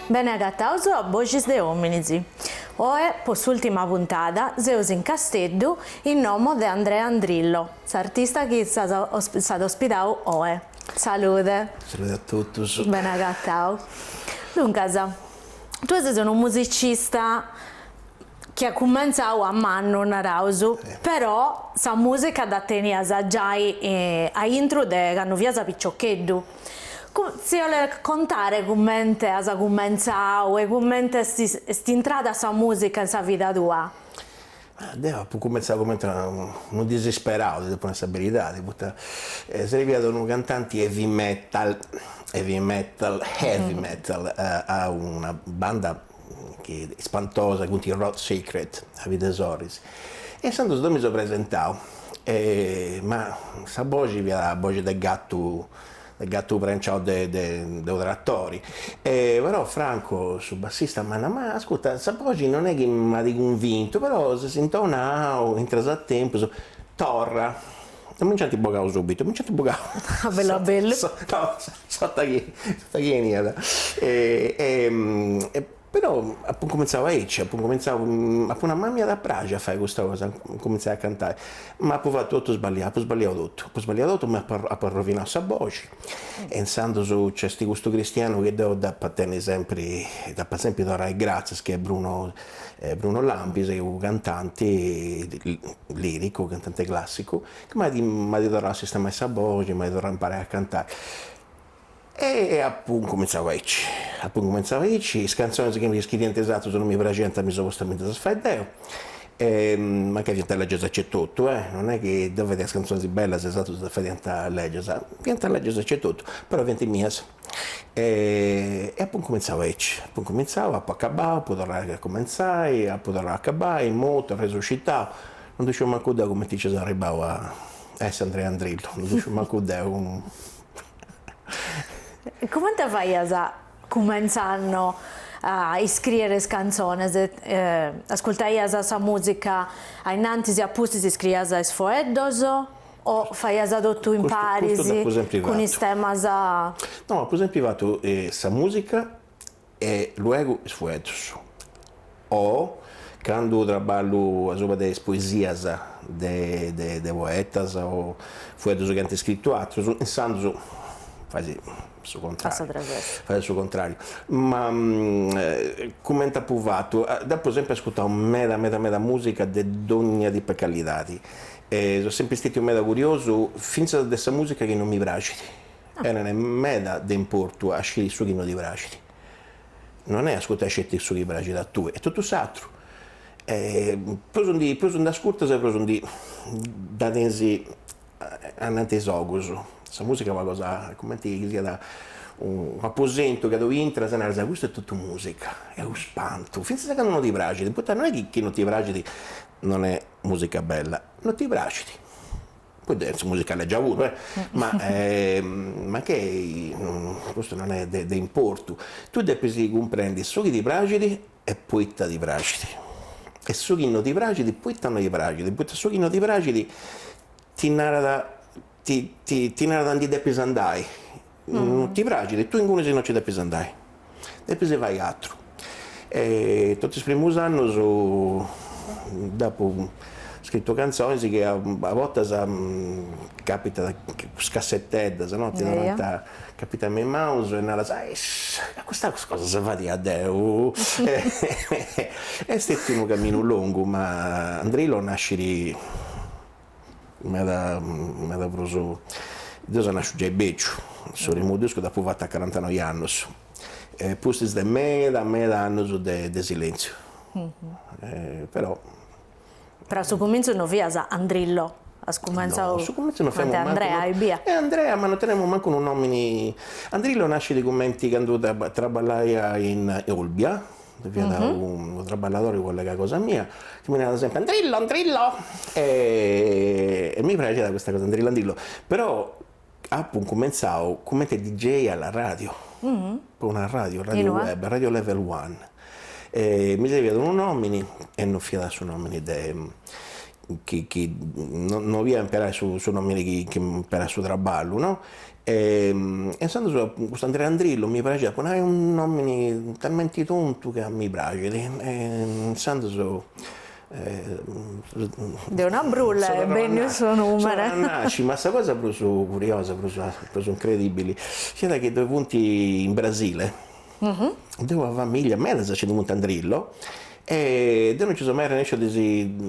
Bene agataus a Boxis de Ominis. Oe, po s'ultima puntada, seus in Casteddu in domo de Andrea Andrillo, s'artista chi s'at ospidau oe. Salude. Salude a totus. Bene agatau. Duncas, tue ses unu musicista chi at cumentzau a mannu, naraus, però sa musica dda tenias giai a intru de candu fias piciocheddu. Si 'oles contare cummente as cumentzau e cummente est intrada sa musica in sa vida tua? Deu apu cumentzau cumenti unu disisperau, ti depu nai sa beridadi, poita srebiat unu cantanti heavy metal, heavy metal, heavy metal, a una banda chi ispantosa, funt is Road Secret, a Bidd'e Sorris, e intzandus deu mi seu presentau, ma sa boxi fiat boxi de gatu de gatu prenciau de de unu tratori e però Franco su bassista m'at nau, ma ascurta sa boxi non est chi m'at cunvintu, però ses intonau, intras a tempus, torra, non mi nc'ant bogau subitu, mi nc'ant bogau A bellu a bellu. no s'orta chi s'orta chi 'eniat e Però apu incumentzau aici, apu incumentzau, apu nau, ma m'iat a praxi a fai custa cosa, incumentzai a cantai, ma apu fatu totu sballiau, apu sballiau totu, apu sballiau totu, mi apu arrovinau sa boxi e intzandus nc'est custu cristianu chi deu dd'apu a tenni sempri, dd'apu sempri torrai gratzias, chi est Bruno Bruno Lampis, unu cantanti liricu, cantante classicu, chi m'at m'at torrau a sistemai sa boxi, m'at torrau a imparai a cantai E apu incumentzau aici, apu incumentzau aici, is cantzonis chi mi scriiant is atrus non mi praxiant mi seu postu a mi ddas fai deu, mancai fiant legias aici etotu non est chi deu fadia is cantzonis bellas e is atrus ddas fadiant legias, fiant legias aici etotu, però fiant mias. E apu incumentzau aici, apu incumentzau, apu acabau, apu torrau a cumentzai, apu torrau a acabai, mortu, arresuscitau, non ddu sciu mancu deu cumenti nci seu arribau a essi Andrea Andrillo, non ddu sciu mancu deu Comente faias cumentzanno a iscriere is cantzones? Ascurtaias sa musica a innantis e a pustis iscriias is foeddos o faias totu in paris cun is temas? No, apu sempri fatu sa musica e luegu is fueddus o candu traballu asuba de is poesias de de poetas o fueddus chi ant scritu atrus, insandus fais su contrariu, fais su contrariu, ma cumenti apu fatu, deu apu sempri ascurtau meda meda meda musica de dogna tipu 'e callidadi e seu sempri stetiu meda curiosu finzas de sa musica chi non mi praxit E est meda de importu a sciri su chi no ti praxit. Non est ascurtai sceti su chi praxit a tui, est totu s'atru. E prus ndi prus nd'ascurtas e prus ndi dda tenis ananti 'e is ogus. Sa musica est una cosa cumenti chi siat unu aposentu chi tui intras e naras custu est totu musica, est unu spantu, finzas a candu no ti praxit, poita non est chi no ti praxit non est musica bella, no ti praxit Poi tenis musica legia puru eh, ma ma che custu non est de importu, tui depis cumprendi su chi ti praxit e poita ti praxit, e su chi no ti praxit poita no ti praxit, poita su chi no ti praxit ti narat ti ti ti narat aundi depis andai, no ti praxit, tui ingunis no nci depis andai, depis fai atru. E totu is primus annus dd'apu scritu cantzonis chi a bortas capitat cun casseteddas no, ti torrant capitat me is manus e naras custa cosa dda fadia deu est stetiu unu caminu longu ma Andrillo nascit Meda meda prus, deu seu nasciu giai beciu, su primu discu dd'apu fatu a carantanoi annus, e pustis de meda meda annus de de silentziu, però. Però a su cumintzu no fias Andrillo, as cumentzau No, a su cumintzu no femu mancu Andrea ebbia. Eh Andrea, ma no tenemu mancu unu nomini, Andrillo nascit cumenti candu traballaia in Olbia. Ddu fiat unu traballadori collega cosa mia chi mi narat sempri Andrillo Andrillo e mi praxiat custa cosa Andrillo Andrillo, però apu incumentzau cumenti DJ alla radio, po una radio, radio web, radio level one, e mi serviat unu nomini e no fiat su nomini de chi chi no 'olia imperai su su nomini chi chi imperà in su traballu no E intzandus custu Andrea Andrillo mi praxiat po nai unu nomini talmenti tontu ca mi praxit e intzandus De una brulla est benniu su numene. Nasci, ma sa cosa prus curiosa, prus prus incredibili, fiat chi ddoi funt in Brasile, ddoi una familia, medas nci ddu funt Andrillo, E deu non nci seu mai arrennesciu a ddis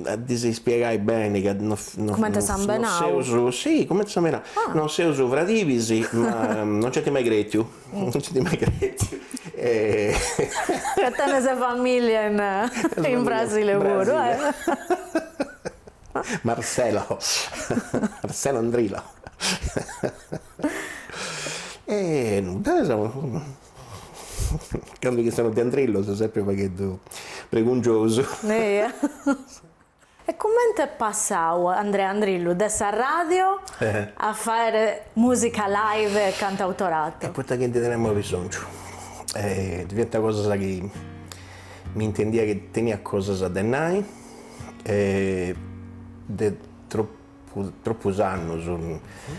a ddis spiegai beni ca no no Cumenti sambenau. seus, si, cumenti sambenau, non seus fradibis, ma non nc'ant mai cretiu, non nc'ant mai cretiu e Ca tenes familia in in Brasile puru eh. Marcelo, Marcelo Andrillo. E nudda, Candu chistionu de Andrillo seu sempri u' pagheddu pregungiosu. Eia. E comente est passau Andrea Andrillo de sa radio a fàere musica live e cantautorato? E poita chi ndi tenemu abisongiu. Fiant cosas chi mi intendia chi tenia cosas de nai e de tropu tropus annus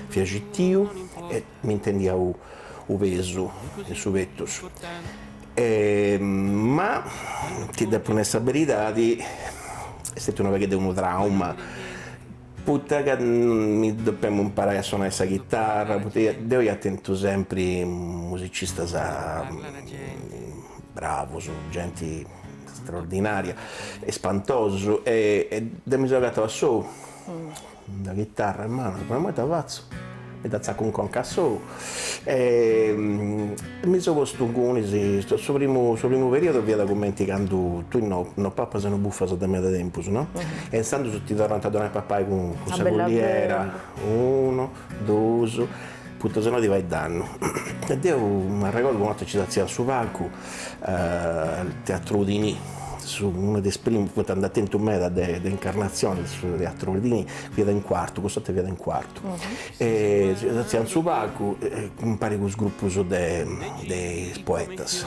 fia citiu e mi intendia u pesu in su petus ma ti depu nai sa beridadi est stetiu unu pagheddu unu trauma poita ca mi depemu imparai a sonai sa chitarra poita deu ia tentu sempri musicistas bravus genti straordinaria e spantosus e deu mi seu agatau a sou una chitarra in manu, ma ita fatzu? Mi dda tzacu in conca a sou e mi seu postu ingunis, su primu su primu periodu fiat cumenti candu tui no no papas e no bufas de meda tempus no, e intzandus ti torrant a donai a papai cun sa culliera, unu, dus, poita sennò ti fait dannu. E deu m'arregordu una 'orta nci satzia in su palcu al Teatru Rudinì, su unu de is primus, poita nd'at tentu meda de de incarnatzionis su Teatru Rudinì, fiat in Cuartu, cussa 'orta fiat in Cuartu. E si satzia in su palcu impari cun is grupus de de is poetas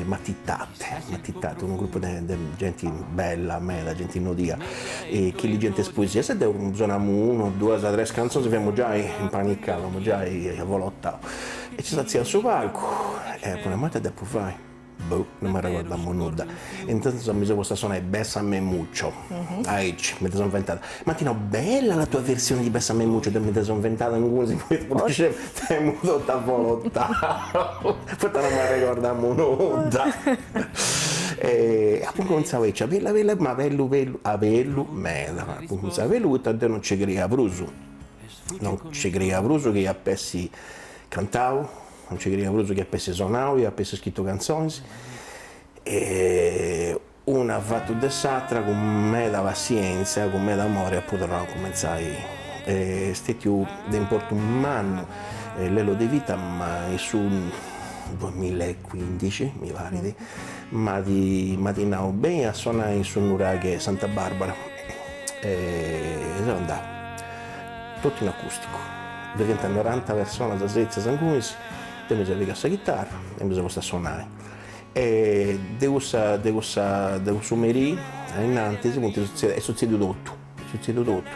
Matitate, Matitate, unu gruppu de de genti bella meda, genti nodia, chi ligiant is poesias e deu sonamu una, duas, tres canzonis, fiamu giai impanicaus, fiamu giai avolotaus. E nci satzia in su palcu e apu nau, ma ita depu fai? Boh, non m'arregordamu nudda. E intzandus mi seu postu a sonai Bésame mucho, aici, mi dda seu inventada. M'ant nau, bella la tua versione di Bésame mucho, deu mi dda seu inventada ingunis, poita femu totu avolotau, poita non m'arregordamu nudda. E apu incumentzau aici, a bellu a bellu, ma a bellu bellu, a bellu meda, apu incumentzau a bellu poita deu non nci creia prus, non nci creia prus chi ap'essi cantau, non nci creia prus chi ap'essi sonau, chi ap'essi scritu cantzonis e Una fatu de s'atra cun meda passientzia, cun meda amori apu torrau a cumentzai. Est stetiu de importu mannu Lello De Vita ma in su duamilla e cuindixi, mi parit, m'at m'at nau beni a sonai in su nuraghe Santa Barbara e seu andau, totu in acusticu, ddoi fiant noranta personas setzias ingunis, deu mi seu pigau sa chitarra e mi seu postu a sonai E de cussa de cussa de cussu merì a innantis funt est sutzediu totu, est sutzediu totu.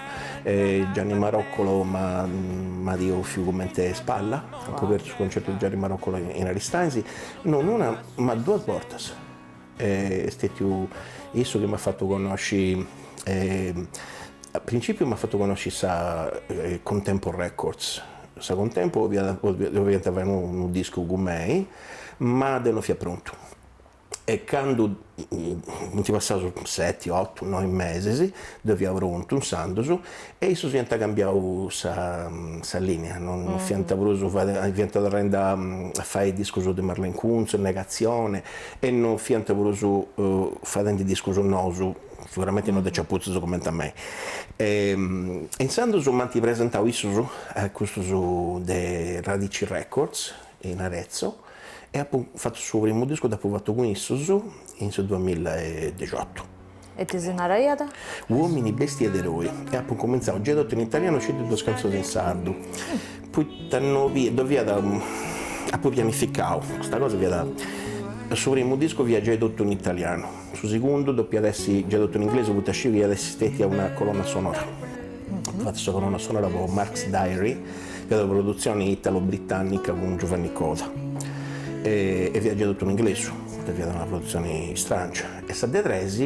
Gianni Maroccolo m'at m'at 'ofiu cumenti spalla, apu obertu su concertu de Gianni Maroccolo in Aristanis, non una ma duas bortas. Est stetiu issu chi m'at fatu connosci a principiu m'at fatu connosci sa Contempo Records, sa Contempo fiat 'oliant fai unu discu cun mei Ma deu no fia prontu. E candu funt passaus seti, otu, noi mesis, deu fia prontu insandus, e issus iant cambiau sa sa linea, non fiant prus fiant torrendi a fai discus de Marlene Kuntz, Negazione, e non fiant prus fadendi discus nous, siguramenti no de ciaputzus cumenti a mei. E insandus m'ant presentau issus a custus de Radici Records, in Arezzo. E apu fatu su primu discu dd'apu fatu cun issus in su duamilla e dexiotu. E ite si naraiat? Uomini, bestie ed eroi. E apu incumentzau giai totu in italianu sceti duas cantzonis in sardu. Poita no ddo fiat apu pianificau custa cosa fiat su primu discu fiat giai totu in italianu, su segundu depiat essi giai totu in inglesu poita sciu chi iat essi stetia una colonna sonora. Apu fatu sa colonna sonora po Mark's Diary, fiat una produtzioni italo-britannica cun Giovanni Coda e fiat giai totu in inglesu, poita fiat una produtzioni strangia. E sa de tres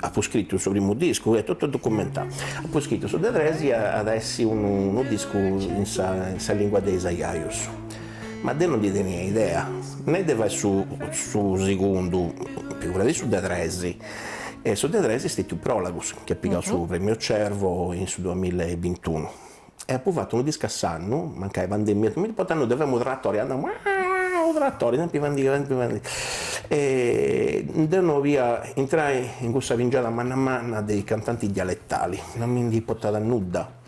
apu scritu su primu discu, est totu documentau, apu scritu su de tres at a essi unu unu discu in sa in sa lingua de is ajajus, ma deu non ndi tenia idea ne de fai su su segundu, figuradi su de tres, e su de tres est stetiu Prolagus, chi at pigau su premiu Cervo in su duamilla e bintunu E apu fatu unu discu a s'annu, mancai pandemia, mi portau deu femu tratori, andamu unu tratori, sempri fendi sempri fendi. E deu no 'olia intrai in cussa pingiada manna manna de is cantanti dialettali, non mi ndi importat nudda.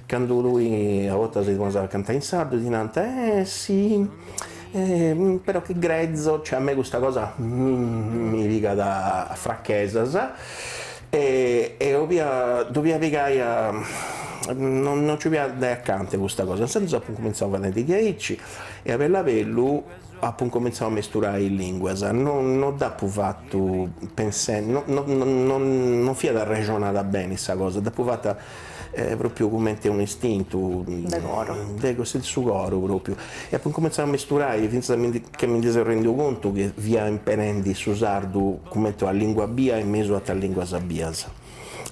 Candu tui a bortas ti ponis a cantai in sardu ti nant, eh sì, però che grezzo, cioè a mei custa cosa mi pigat a frachesas E 'olia ddu pigai a non nci 'olia andai acanta custa cosa, intzandus apu incumentzau fadendi diaici e a bellu a bellu apu incumentzau a amesturai is linguas, non non dd'apu fatu pensendi, non non non fiat arrexonada beni sa cosa, dd'apu fata propriu cumenti unu istintu De coro. De su coru propriu e apu incumentzau a amesturai fintzas chi mi ndi seu rendiu contu chi fia imperendi su sardu cumenti una lingua bia in mesu a ateras linguas bias.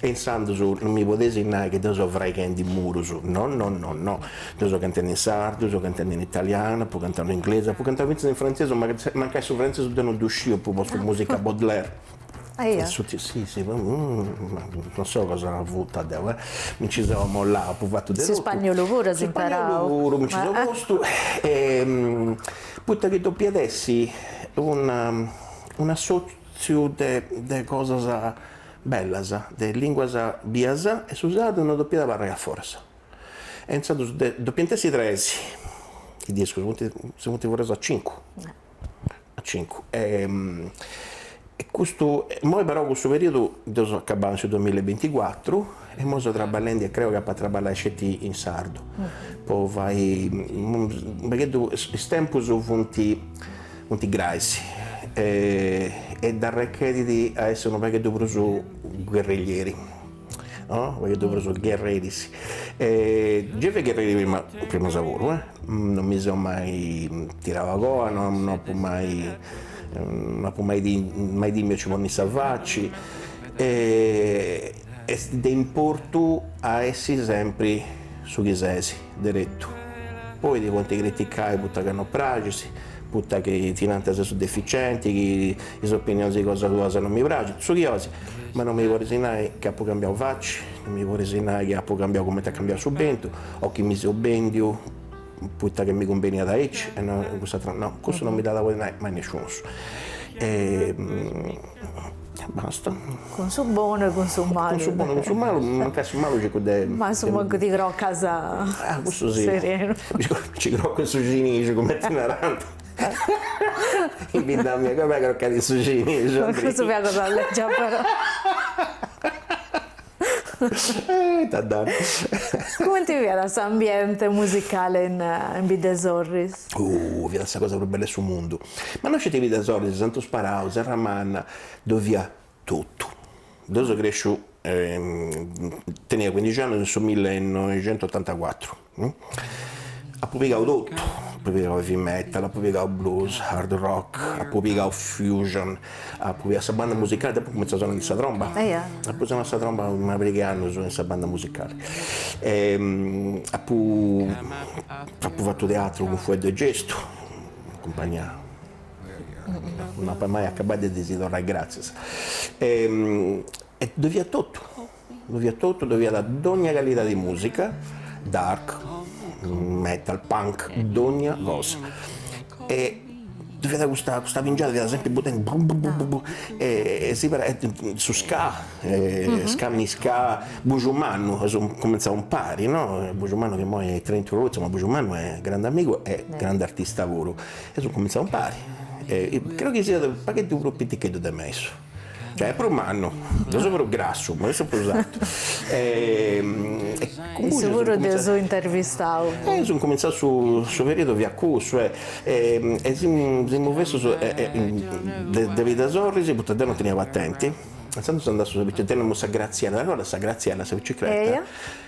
E intzandus non mi podeis nai chi deu seu fraighendi murus, no no no no, deu seu cantendi in sardu, seu cantendi in italianu, apu cantau in inglesu, apu cantau fintzas in frantzesu, mancai su frantzesu deu non ddu sciu, apu postu musica Baudelaire. Eia. Su ti si si non seu cosa futa deu eh, mi nci seu amollau, apu fatu de totu. S'ispagnolu puru as imparau. S'ispagnolu puru mi nci seu postu e poita chi depiat essi una un'assotziu de de cosas bellas, de linguas bias e su sardu non depiat abarrai a foras. E intzandus depiant essi tres is discus, si funt furriaus a cincu. A cincu. E custu, immoi però custu periodu deu seu acabau in su duamilla e binticuatru e immoi seu traballendi e creu chi apa a traballai sceti in sardu po fai u' pagheddu, is tempus funt funt grais e dd'arrechedit a essi unu pagheddu prus guerriglieri no, u' pagheddu prus gherreris. Gei fia gherreri prima prima puru eh, non mi seu mai tirau a coa, non apu mai non apu mai mai timiu a nci ponni sa faci e est de importu a essi sempri su chi ses, deretu. Poi ti podint criticai poita ca no praxis, poita chi ti nant ses u' deficienti, chi is opinionis cosa tuas non mi praxint, su chi 'olis, ma non mi podis nai chi apu cambiau faci, non mi podis nai chi apu cambiau cumenti at cambiau su bentu, o chi mi seu bendiu poita chi mi cumbeniat aici e no in cuss'atera, no, cussu non mi dd'at a podi nai mai nisciunus. E basta. Cun su bonu e cun su malu. Cun su bonu e cun su malu, mancai su malu circu de. Ma su mancu ti crocas. Ah, cussu si. Serenu. Ci croccu in su cinixu, cumenti narant. In bidda mia, come croccat in su cinixu. Custu fiat cosa lègia però. Ita dannu. Cumenti fiat s'ambiente musicale in Biddesorris? Uh, fiat sa cosa prus bella 'e su mundu. Ma no sceti Biddesorris, Santu Sparau, Serramanna, ddoi fiat totu. Deu seu cresciu, tenia cuindixi annus in su millenoixentuotantacuatru Apu pigau totu, apu pigau heavy metal, apu pigau blues, hard rock, apu pigau fusion, apu pigau sa banda musicali, deu apu cumintzau sonandi sa tromba, apu sonau sa tromba una pariga 'e annus in sa banda musicali. Apu apu fatu teatru cun Fueddu e Gestu, cumpagnia no apa mai acabai de ddis torrai gratzias. E ddoi fiat totu Ddoi fiat totu, ddoi fiat dogna calidadi de musica, dark, metal, punk, dogna cosa. E. Ddu fiat custa custa pingiada fiat sempri buddendi brum brum brum brum e si su ska, ska miscà, Bujumannu, eus cumentzau impari no, Bujumannu chi immoi est Trento Roots, ma Bujumannu est grandu amigu e grandu artista puru, eus cumentzau impari e creu chi siat u' pagheddu prus piticheddu de mei issu Cioè est prus mannu, deu seu prus grassu, ma issu est prus artu. E cun Issu puru dd'eus intervistau. Eus incumintzau su su periodu fiat cussu e e si semus bessus de Bidd'e Sorris, poita deu non tenia patenti, intzandus andaus, tenemus sa Graziella, t'arregordas sa Graziella, sa bicicreta?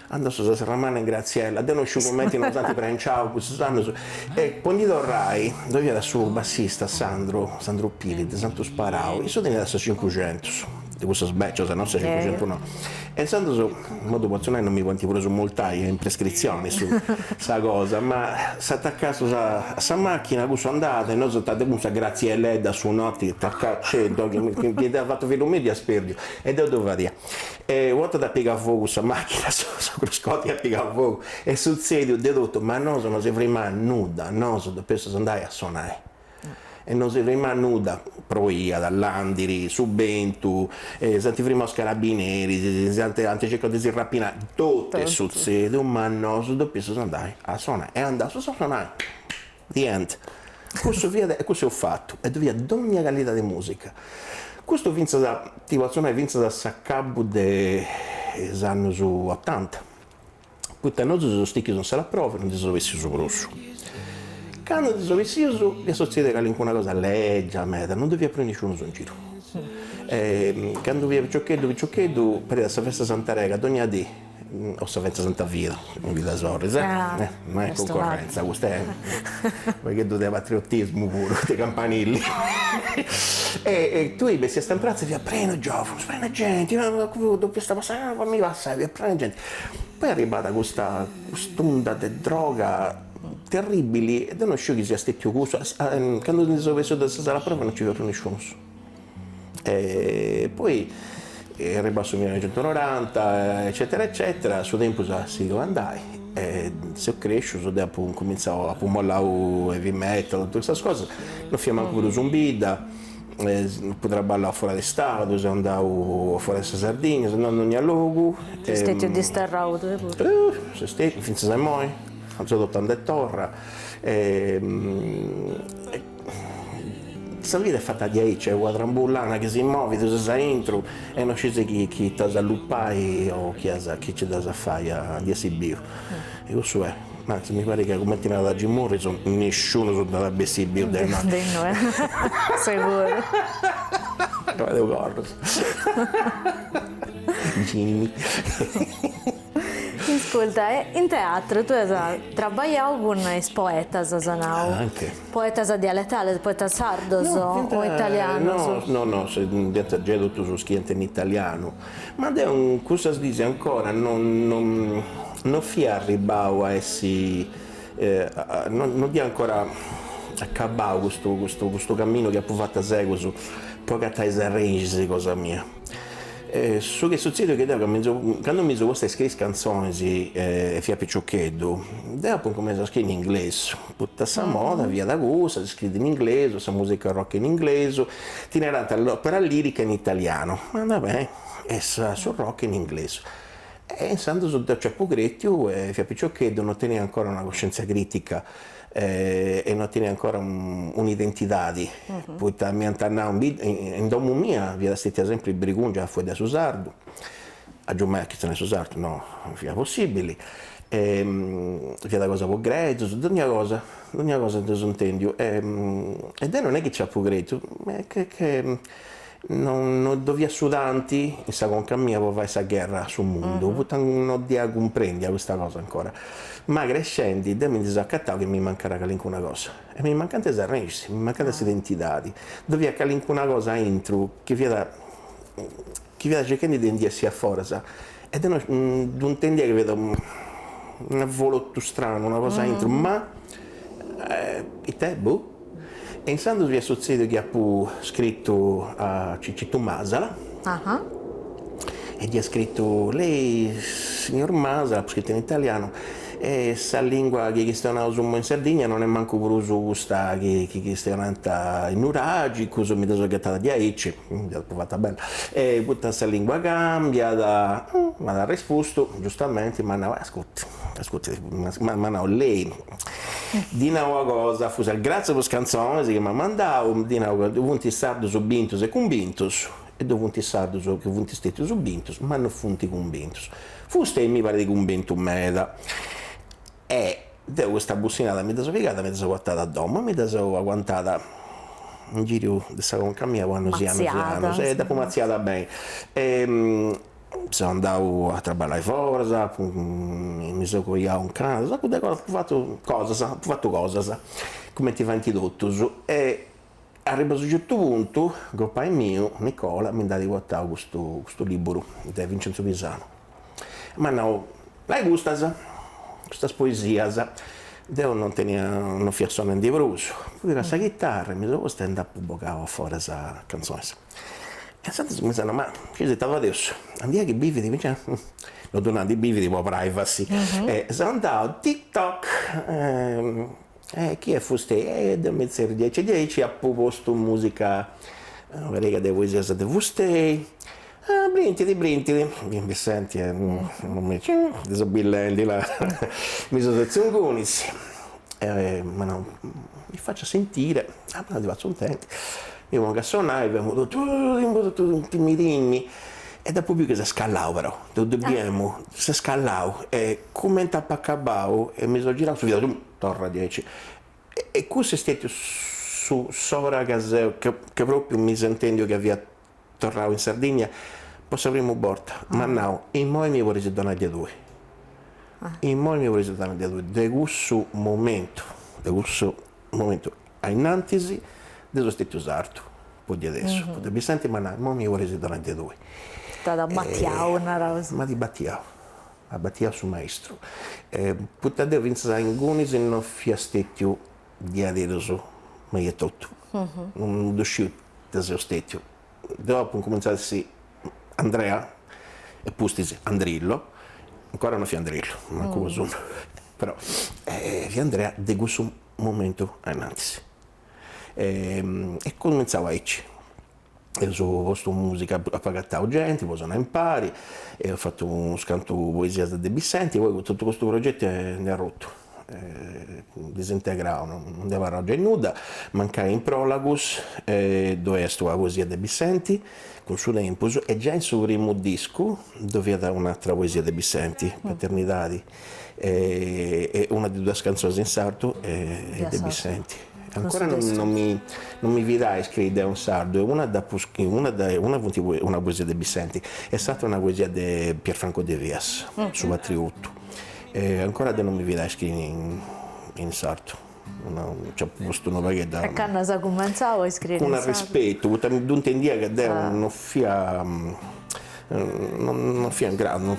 Andaus a Serramanna in Graziella, deu no sciu cumenti nos ant prenciau cussus annus e po ndi torrai ddoi fiat su bassista Sandru, Sandru Pili de Santu Sparau, issu teniat sa cincuxentus, de cussas becias, no sa cincuxentus no, e intzandus, imoi ddu potzu nai non mi podint prus multai, est in prescrizioni su sa cosa, ma s'atacaus a sa macchina, cussu andat e nosu cun sa Grazielledda su noti, tacaceddu, chi dd'iat fatu fillu miu dd'iat sperdiu e deu ddu fadia E u' 'orta at pigau fogu sa machina, su cruscotu iat pigau fogu, est sutzediu de totu, ma nosu no si frimat nudda, nosu depeus andai a sonai. E no si frimat nudda, proiat, landiri, su bentu, s'ant frimau is carabineris, ant ant circau de si rapinai, totu est sutzediu, ma nosu depeus andai a sonai e andaus a sonai, the end. Cussu fiat e cussu eus fatu e ddu fiat dogna calidadi de musica. Custu fintzas a, ti potzu nai, fintzas a s'acabu de is annus otanta, poita nosu seus stichius in sala prova e non ndi seus bessius prus. Candu ndi seus bessius fiat sutzedia calincuna cosa lègia meda, non ddu fiat prus nisciunus in giru. Candu fia piciocheddu piciocheddu pariat sa festa 'e Sant'Arega, dogna dì O sa festa 'e Santa Vida, in Bidd'e Sorris, eh? No est concorrenza custa, est u' pagheddu de patriotismu puru, de campanili. E tui bessiast in pratza e fiat prenu 'e giovunus, prenu 'e genti, depiast passai, fammi passai, fiat prenu 'e genti. Poi est arribada custa cust'unda de droga terribili e deu no sciu chi siat stetiu cussu, candu ndi seu bessiu de sa sala prova non nci fiat prus nisciunus. E poi est arribau su millinoixentunoranta eccetera eccetera, su tempus at sighiu a andai e seu cresciu, deu apu incumintzau, apu mollau heavy metal, totu custas cosas, non fia mancu prus in bidda, apu traballau fora de stadu, seu andau fora de sa Sardigna, seu andau in dogna logu. Ses stetiu disterrau tui puru. Seu stetiu, fintzas a immoi, seu totu anda e torra Sa vida est fata diaici, est una trambullana chi si movit, ses aintru e no scis chi chi t'as a allupai o chi as chi nci dd'as a fai a ndi essi biu. E cussu est, anzi mi parit ca cumenti narat Jim Morrison, nisciunus nd'at a bessì biu de innoi. De innoi, seguru. Deu corrus. Jimmy. Isculta, e in teatru tue as trabagliadu cun is poetas, as nau. Anche. Poetas dialetales, poetas sardos o italianos? No, no, no, fiant giai totus sos chi iant in italianu, ma deo in cussas dies ancora non non non fia arribbadu a essi, non dd'ia ancora acabadu custu custu custu caminu chi apu fatu a segus po agatai is arrexis cosa mia. Su chi est sutzediu est chi deo candu mi seu postu a iscriri is cantzonis e fia piciocheddu, deo apu incumentzau a scriri in inglesu, poita sa moda fiat cussa, si scriit in inglesu, sa musica rock in inglesu, ti narant l'opera lirica in italiano, ma andat beni, e su rock in inglesu. E intzandus deu nci apu cretiu e fia piciocheddu, no tenia ancora una cuscientzia critica e no tenia ancora un'identidadi, poita m'iant nau in domu mia fiat stetia sempri bregungia a fueddai su sardu, agiumai a chistionai su sardu no fiat possibili, fiat cosa po grezus, dogna cosa, dogna cosa dd'eus intendiu e deu non est chi nci apu cretiu, est che che Non no ddo fiat su tanti in sa conca mia po fai sa gherra a su mundu, poita no dd'ia cumprendia custa cosa ancora. Ma crescendi deu mi ndi seu acatau chi mi mancara calincuna cosa e mi mancant is arrexis, mi mancat s'identidadi, ddo fiat calincuna cosa aintru chi fiat chi fiat circhendi de ndi essi a foras e deu no ddu intendia chi fiat un'avolotu stranu, una cosa aintru, ma ita est, boh E intzandus fiat sutzediu chi apu scritu a Cicitu Masala e dd'ia scritu, lei signor Masala, apu scritu in italianu. E sa lingua chi chistionaus immoi in Sardigna non est mancu prus custa chi chi chistionant is nuragicus, mi dda seu ghetada diaici, dd'apu fata bella, e poita sa lingua cambiat, m'at arrespustu, giustamenti, m'at nau, ascurti, ascurti, m'at nau, lei, ddi nau una cosa, fusas gratzias po is cantzonis chi m'at mandau, ddi nau ca funt is sardus bintus e cumbintus, e ddoi funt is sardus chi funt stetius bintus ma no funt cumbintus. Fustei mi parit cumbintu meda. E deu custa bussinada mi dda seu pigada, mi dda seu portada a domu e mi dda seu aguantada in giriu de sa conca mia po annus e annus e annus e dd'apu matziada beni. E seu andau a traballai foras, mi seu coiau in Canada, un sacu de cosas, apu fatu cosas, apu fatu cosas, cumenti faint totus e Arribau a unu certu puntu, gopai miu, Nicola, mi nd'at portau custu custu liburu de Vincenzo Pisanu. E m'at nau, lei custas, custas poesias. Deu non tenia, non fia sonendi prus, apu pigau sa chitarra e mi seu postu e nd'apu bogau a foras cantzonis. E intzandus mi seu nau, ma scis ita fadeus, andia chi bivit Vincenzo, no ddu nau andi bivit po privacy, e seu andau, tic toc E chi est fustei? E deu mi zerriu diaici e diaici, apu postu musica una pariga de poesias de fustei. Ah brintidi brintidi, Vissenti ddu seu billendi là, mi seu setziu ingunis e m'at nau, mi faccia sentire, ah ma ddi fatzu intendi, mi pongu a sonai, femu totu totu timmi timmi e dd'apu biu chi s'est callau però, ddu biemu, s'est callau e cumenti apu acabau e mi seu girau su fiat Torra diaici. E cussu est stetiu su s'ora ca seu ca propriu mi seu intendiu ca fia torrau in Sardigna po sa primu borta. M'at nau, immoi mi podis donai de tui. Immoi mi podis donai de tui. De cussu momentu, de cussu momentu a innantis deu seu stetiu sardu po diaderus. Poita Vissenti m'at nau, immoi mi podis donai de tui. T'at batiau, naraus. M'at batiau. M'at batiau su maistru. Poita deu fintzas a ingunis no fia stetiu diaderus mei etotu, non ddu sciu ita seu stetiu. Deu apu incumentzau a essi Andrea e pustis Andrillo, ancora no fia Andrillo, mancu po s'unu, però fia Andrea de cussu momentu a innantis. E cumentzau aici. Eus postu musica, apu agatau genti po sonai impari, eus fatu unus cantu poesias de Bissenti, poi totu custu progetu nd'est arrutu, disintegrau, non nd'est abarrau giai nudda, mancai in Prolagus ddoi est una poesia de Bissenti cun su tempus e giai in su primu discu ddoi fiat un'atra poesia de Bissenti, Paternidadi e una de duas cantzonis in sardu est de Bissenti. Ancora non mi non mi fidà a iscriri deu in sardu e una dd'apu una una funt una poesia de Bissenti e s'atra una poesia de Pierfranco Devias, su patriotu. E ancora deu non mi fidà a iscriri in in sardu, nci apu postu unu pagheddu a. E candu as cumentzau a iscriri in sardu? Cun arrespetu, poita ddu intendia ca deu non fia Non fia in gradu,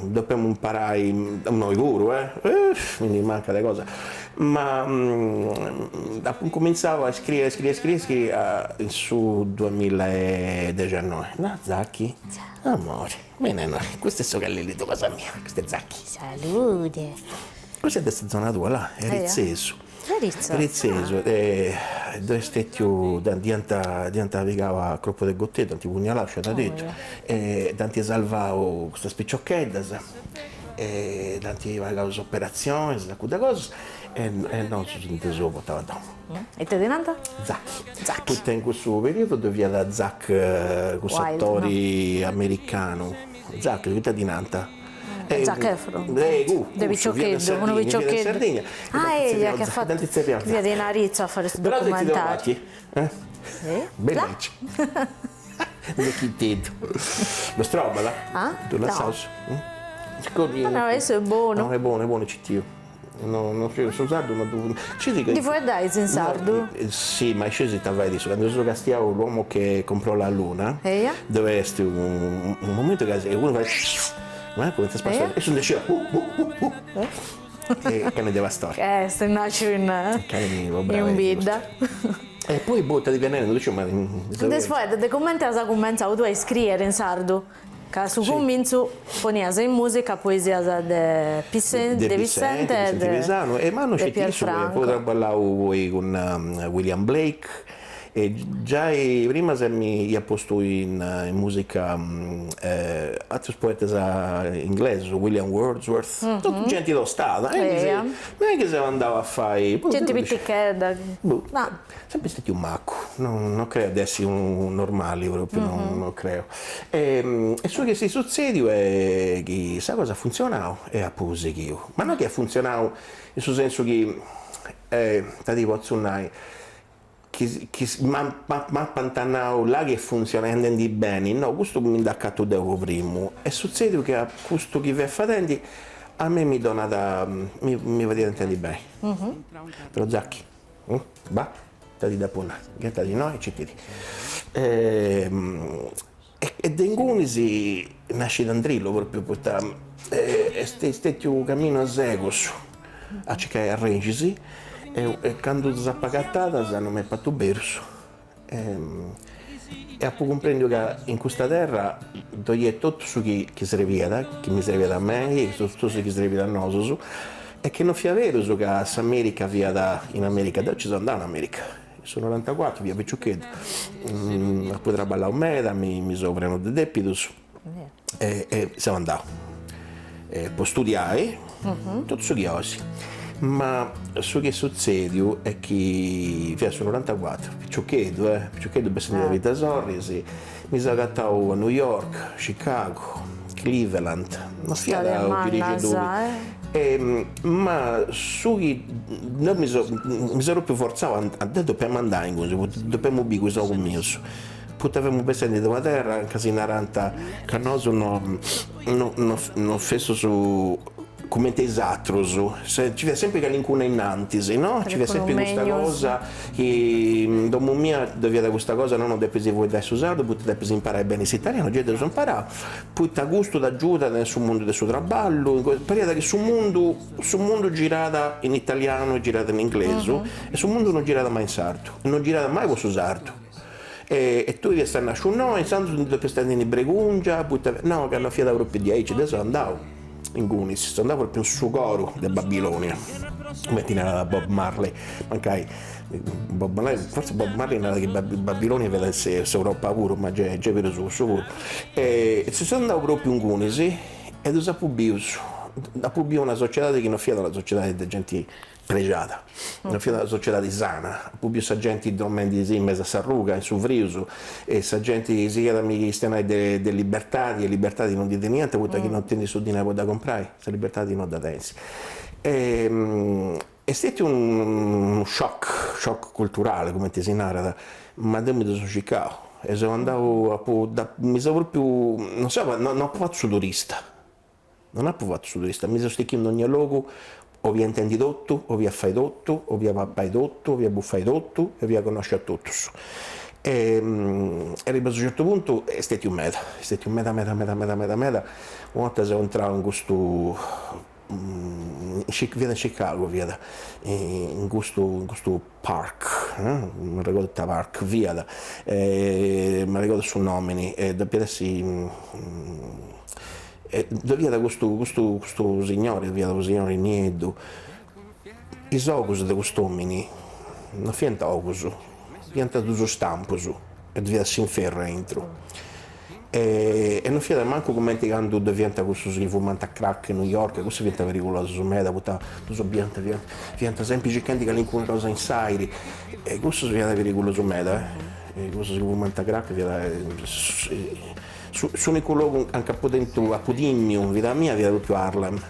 depemu imparai innoi puru eh, mi ndi mancat de cosa, ma apu incumintzau a iscriri a iscriri a iscriri a iscriri in su duamilla e dexannoi. No Zacchi? Amore, beni a innoi, custu est su callellitu cosa mia, custu est Zacchi. Salude. Custu est de sa zona tua, là, Eritzesu. Eritzo. Eritzesu, ddoi est stetiu, dd'iant dd'iant pigau a cropu de goteddu, dd'ant punnialau, sciadadeddu, e dd'ant salvau custas piciocheddas e dd'ant pagau is operatzionis e cuddas cosas e nosu si ddu seus portau a domu. Ita ddi nant? Zacchi. Zacchi. Poita in cussu periodu ddoi fiat Zac, cussu atori americanu, Zac, ita ddi nant? Zac Efron. De piciocheddu, unu piciocheddu. Ah eia, chi at fatu, fiat in Aritzo a fare su documentariu. Bella aici. Vecchiteddu. No strobat? Ah? Ddu lassaus? No, no, issu est bonu. No, est bonu, est bonu, citiu. No, no sciu, su sardu no ddu. Ndi fueddais in sardu? Si, ma scis ita fait issu, candu eus castiau l'uomo che comprò la luna, ddoi est unu momentu ca unu fait ma cumenti est passau, issu ndi sciat uh uh uh uh e cani de pastori. Est nasciu in in bidda. E poi boh ita ti fia nendi, no ddu sciu ma. Ndi fueddat de cumenti as cumentzau tui a iscriere in sardu. Ca a su cumintzu ponias in musica poesias de Pissente de Pissente e de Pisano e ma no sceti issu, apu traballau poi cun William Blake E giai prima mi ia postu in musica aterus poetas inglesus, William Wordsworth, totu genti tostada, non est chi seu andau a fai. Genti pitichedda. Boh, sempri stetiu macu, no creu de essi unu normali propriu, no creu. E su chi est sutzediu est chi sa cosa at funtzionau e apu sighiu, ma no chi at funtzionau in su sensu chi, ita ti potzu nai, chi chi m'apant nau là chi est funtzionendi beni, no, custu mi nd'acatu deu po primu, est sutzediu chi a custu chi fia fadendi a mei mi donat, mi mi fadiat intendi beni. Però Zacchi, bah, ita ti depu nai, ghetadi innoi e citidi. E de ingunis nascit Andrillo propriu poita est stetiu unu caminu a segus a circai arrexis e candu ddas apu agatadas non m'est partu berus e apu cumprendiu ca in custa terra ddoi est totu su chi chi srebiat, chi mi srebiat a mei e totu su chi srebiat a nosus e chi non fiat berus ca s'America fiat in America, deu nci seu andau in America In su norantacuatru fia piciocheddu, apu traballau meda, mi seu prenu de depidus e seu andau po studiai totu su chi 'olis. Ma su chi est sutzediu est chi fiat su norantacuatru, piciocheddu eh, piciocheddu bessendi de Bidd'e Sorris, mi seu agatau a New York, Chicago, Cleveland, no fiat u' girixeddu Ma su chi deu mi seu mi seu propriu fortzau a deu depemu andai ingunis, poita depemu biri cun is ogus mius, poita femu bessendi de una terra ca si narant ca nosu no no no festus cumenti is atrus, nci fiat sempri calincunu ainnantis, no, nci fiat sempri custa cosa chi in domu mia ddoi fiat custa cosa, no no depis fueddai su sardu poita depis imparai beni s'italianu, gei deu seu imparau Poita custu t'agiudat in su mundu de su traballu, pariat chi su mundu su mundu girat in italianu e girat in inglesu e su mundu non girat mai in sardu e non girat mai po su sardu. E tui fiast nasciu innoi, intzandus ndi depiast tenni bregungia, poita, no ca non fiat propriu diaici, deu seu andau ingunis, seu andau propriu in su coru de Babilonia, cumenti narat Bob Marley, mancai Bob Marley, fortzis Bob Marley narat chi Babilonia fiat s'Europa puru, ma gei gei berus cussu puru. E seu andau propriu ingunis e ddus apu bius, apu biu una sociedadi chi non fiat una sociedadi de genti prexada, non fiat una sociedadi sana, apu biu sa genti dromendi in mesu a s'arruga, in su frius, e sa genti sighiat a mi chistionai de de libertadi e libertadi non ndi teniant poita chi non tenis su dinai po dda comporai, sa libertadi non dda tenis. Est stetiu unu shock, shock culturale cumenti si narat, ma deu mi ddu seu circau e seu andau, apu, mi seu propriu, non seu, no apu fatu su turista, non apu fatu su turista, mi seu stichiu in dogna logu, 'olia intendi totu, 'olia fai totu, 'olia papai totu, 'olia bufai totu e 'olia connosci a totus. E arribau a u' certu puntu est stetiu meda, est stetiu meda meda meda meda meda meda, una 'orta seu intrau in custu Fiat in Chicago fiat, in custu in custu park, non m'arregodu ita park fiat, m'arregodu su nomini, e depiat essi ddoi fiat custu custu custu signori, fiat unu signori nieddu, is ogus de cust'omini non fiant ogus, fiant dus stampus e ddi fiat s'inferru aintru e non fiat mancu cumenti candu ddoi fiant cussus chi fumant crack in New York, cussus fiant perigulosus meda poita ddus biiant fiant fiant sempri circhendi calincuna cosa in s'airi e cussus fiant perigulosus meda eh, cussus chi fumant crack fiat s'unicu logu anca apu tentu apu timiu in vida mia fiat propriu Harlem,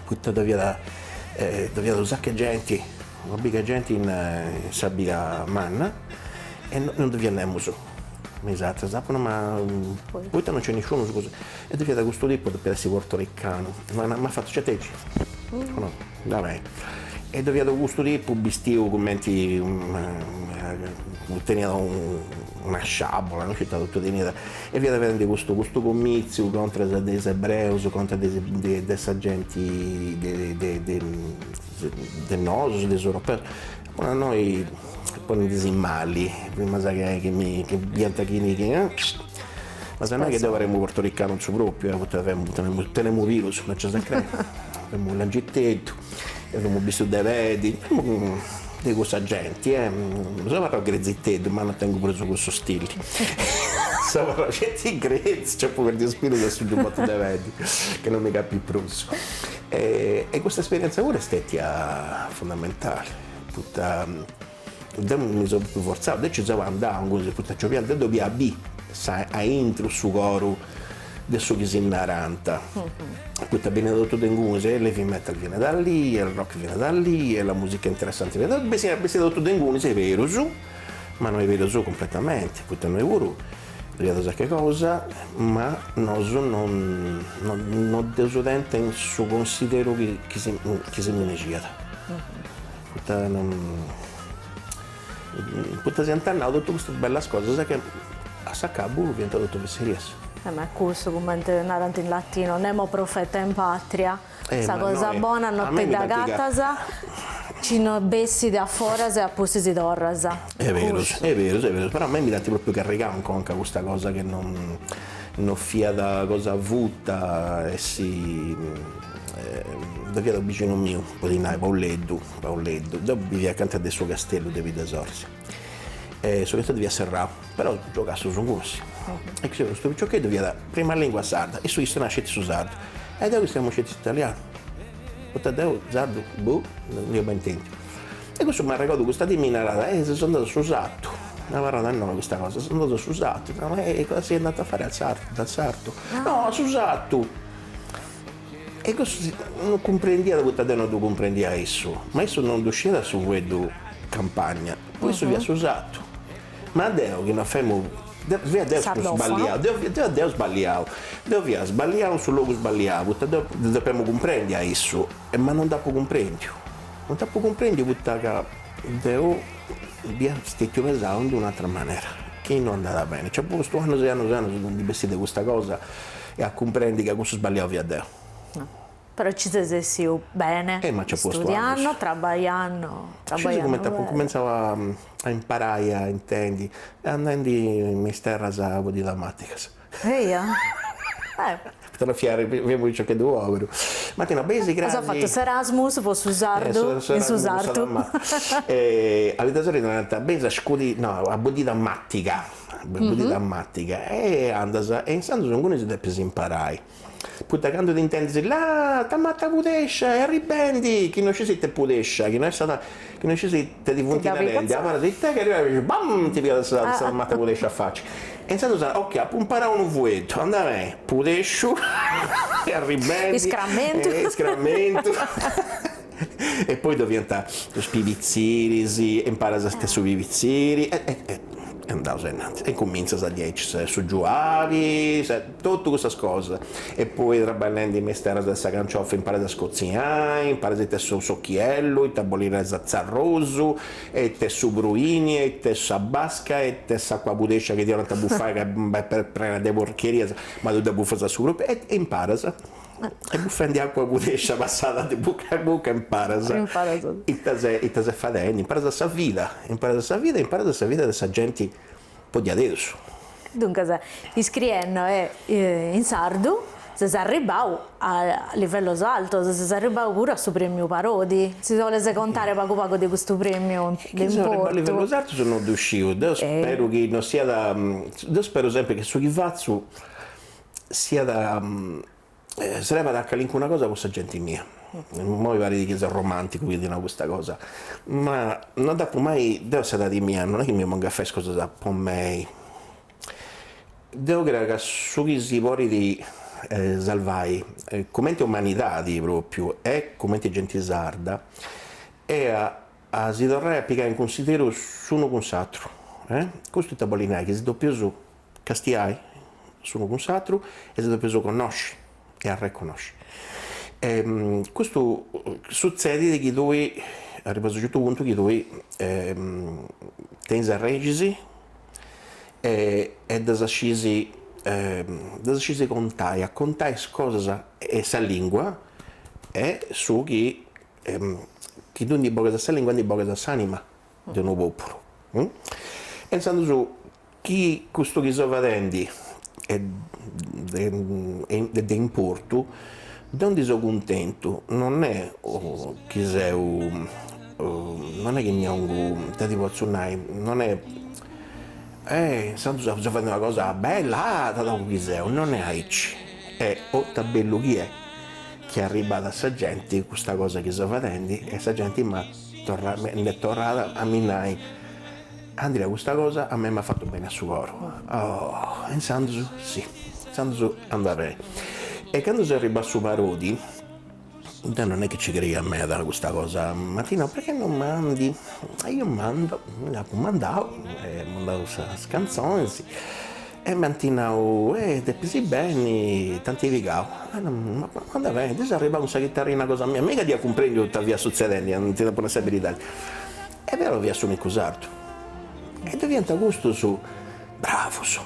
poita ddoi fiat ddoi fiat unu saccu 'e genti Una biga 'e genti in sa bia manna e non ddu fiat nemus me is ateras, apu nau ma poita non nc'est nisciunus così, e ddu fiat custu tipu, depiat essi portoricanu, m'at fatu c'est aici, no, va beni, e ddu fiat custu tipu bistiu cumenti teniat una sciabola, no sciu ita totu teniat, e fiat fadendi custu custu comitziu contras de is ebreus, contras de de sa genti de de de de nosus, de is europeus, a innoi ponendisì mali, primas chi mi chi biant chini chi. Ma sa nai chi deu paremu portoricanu in su propriu, eh, poita femu, tenemu, tenemu pilus, no nc'as a crei, femu langiteddu, e femu bistiu de peddi, femu de cussa genti, eh, seu abarrau greziteddu, ma no tengu prus cussu stili, seu abarrau sceti grezzu, nc'apu perdiu is pilus e su giubotu de peddi, chi no mi capit prus. E custa esperienza puru est stetia fundamentali, poita Deu mi seu propriu fortzau, deu nci seu andau ingunis, poita nci 'olia, deu ddu 'olia biri sa aintru su coru de su chi si narant, poita beniat totu de ingunis, e l'heavy metal viene da lì, e il rock viene da lì, e la musica interessante viene da lì, bessiat bessiat totu de ingunis, est berus, ma no est berus cumpletamenti, poita innoi puru ddu iat sa cosa, ma nosu non non dd'eus tenta in su consideru chi chi si chi si minesciat. Poita non poita s'iant nau totu custas bellas cosas chi a s'acabu fiant totu fesserias. Eh ma cussu cumenti narant in latino, nemo profeta in patria, sa cosa bona no ti dd'agatas ci no bessit a foras e a pustis torras. Est berus, est berus, est berus, però a mei mi dd'ant propriu carrigau in conca custa cosa chi non no fiat cosa futa essi Ddu fiat unu bixinu miu, podit nai, Pauleddu, Pauleddu, deu bivia acanta de su castellu de Bidd'e Sorris e su castellu fiat serrau, però giogastus ingunis. E nci fiat custu piciocheddu fiat prima lingua sarda, issu chistionat sceti su sardu e deu chistionamu sceti s'italianu, poita deu sardu, boh, non dd'ia mai intendiu. E cussu m'arregodu custa dì mi narat, eh seu andau a su sartu, m'abarrat innoi custa cosa, seu andau a su sartu, nau, e cosa sei andato a fare al sartu, dal sartu? No, a su sartu E cussu non cumprendiat poita deu non ddu cumprendia a issu, ma issu non ddu scidiat su fueddu campagna, po issu fiat su sartu. Ma deu chi no femu, deu fia deu su sballiau, deu fia deu sballiau, deu fia sballiau in su logu sballiau, poita deu ddu depemu cumprendi a issu, e ma non dd'apu cumprendiu, non dd'apu cumprendiu poita ca deu fia stetiu pesau in d'un'atera manera, chi no andat beni, nc'apu postu annus e annus e annus a ndi bessiri de custa cosa E a cumprendi ca cussu sballiau fia deu. Però ci ses essiu bene, Eh ma nc'at postu studianno, traballanno, Scius cumenti apu cumentzau a a imparai a intendi, andendi me is terras buddidamaticas. Eia? Eh. Poita no fia fia unu piciocheddu poberu. M'ant nau, beisi cras. As fatu s'Erasmus po su sardu in su sartu. A Biddasorris narant, beis a scudi, no, a buddida matica. Buddida matica e andas e intzandus ingunis depis imparai, poita candu t'intendis là ta mata pudescia est arribendi, chi no scis ita est pudescia, chi no est sa chi no scis ita ti funt narendi, abarras ita chi arribat bam ti pigat sa sa mata pudescia a faci e intzandus ok apu imparau unu fueddu, andat beni, pudesciu e arribendi Iscramentu iscramentu E poi ddu fiant is pibitziris e imparas ita est su pibitziri e e andaus ainnantis e incumintzas diaici su giuali totu cussas cosas e poi traballendi me is terras de sa canciofa imparas a scotzinai, imparas ita est s'ochiellu, ita bolit nai s'arrosu e ita est su pruini e ita est sa basca e ita est s'acua pudescia chi ti 'onant a bufai ca est prena de porcherias ma tui dda bufas a su propriu e imparas E bufendi acua pudescia passada de buca a buca imparas ita ses ita ses fadendi, imparas sa vida, imparas sa vida e imparas sa vida de sa genti po diaderus. Duncas, iscriendo in sardu ses arribbau a livellos altos, ses arribbau puru a su premiu Parodi, si 'oles contare pagu pagu de custu premiu de importu. Chi seu arribbau a livellos altos no ddu sciu, deu speru chi no siat, deu speru sempri chi su chi fatzu siat srebat a calincuna cosa po sa genti mia. Immoi parit chi seu romanticu chi ti nau custa cosa, ma no dd'apu mai, deu a s'edadi mia non est chi mi pongu a fai is cosas po mei, deu creu ca su chi si podit salvai cumenti umanidadi propriu e cumenti genti sarda est a si torrai a pigai in cunsideru s'unu cun s'aturu, custu ita bolit nai, chi si depeus castiai s'unu cun s'atru e si depeus connosci e arreconnosci. E custu sutzedit chi tui arribas a unu certu puntu chi tui tenis arrexis e ddas scis ddas scis contai, a contai is cosas e sa lingua est su chi chi tui ndi bogas sa lingua ndi bogas s'anima de unu populu. E intzandus chi custu chi seu fadendi. e de importu, deu ndi seu cuntentu, non est chi seu, non est chi mi 'ongu, ita ti potzu nai, non est, eh intzandus seu fadendi una cosa bella, ah ita togu chi seu, non est aici, est oh ita bellu chi est chi arribat a sa genti custa cosa chi seu fadendi e sa genti m'at torrau, nd'est torrada a mi nai Andria custa cosa a mei m'at fatu beni a su coru. Oh, intzandus si, intzandus andat beni. E candu seu arribau a su Parodi, deu non est chi ci creia meda a custa cosa, m'ant nau perché non mandi, e io mando, apu mandau, mandau sas cantzonis e m'ant nau, eh depis benni, t'ant pigau, ma andat beni, deu seu arribau cun sa chitarrina cosa mia, miga dd'ia cumprendiu ita fiat sutzedendi, ti depu nai sa beridadi E però fia s'unicu sardu. E ddoi fiant custus bravus,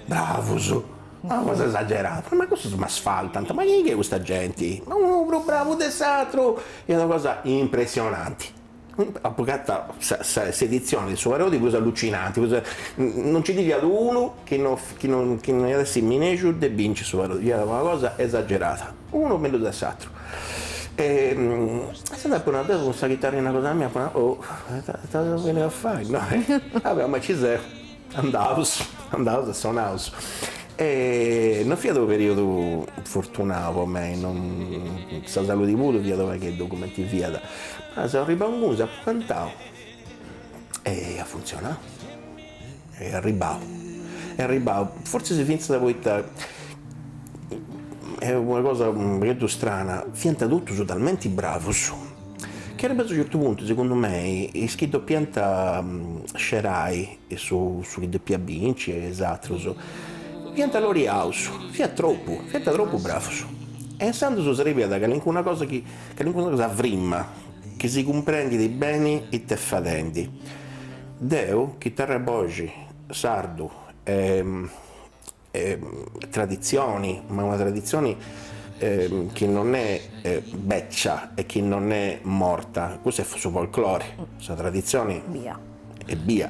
bravus, una cosa esagerada, ma custus m'asfaltant, ma chi est custa genti, ma unu prus bravu de s'atru, fiat una cosa impressionanti. Apu cantau s'editzioni de su Parodi prus allucinanti, prus non nci ndi fiat unu chi no chi no chi no iat essi minexu de binci su Parodi, fiat una cosa esagerada, unu mellus de s'atru. E intzandus apu nau, deu cun sa chitarrina cosa mia apu nau, oh, ita seu beniu a fai innoi, va bè, ma ci seu, andaus, andaus e sonaus. E non fiat unu periodu fortunau po mei, non, sa saludi puru fiat u' pagheddu cumenti fiat, ma seu arribau ingunis, apu cantau e at funtzionau, est arribau, est arribau, fortzis fintzas poita Est una cosa u' pagheddu strana, fiant totus talmenti bravus chi arribau a unu certu puntu, segundu mei, is chi depiant scerai su su chi depiat binci e is atrus, fiant alloriaus, fiat tropu, fiant tropu bravus. E intzandus srebiat calincuna cosa chi, calincuna cosa frima, chi si cumprendit beni ita est fadendi. Deu, chitarra e boxi, sardu e traditzioni, ma una traditzioni chi non est beccia e chi non est morta, custu est su folklore, sa traditzioni est bia.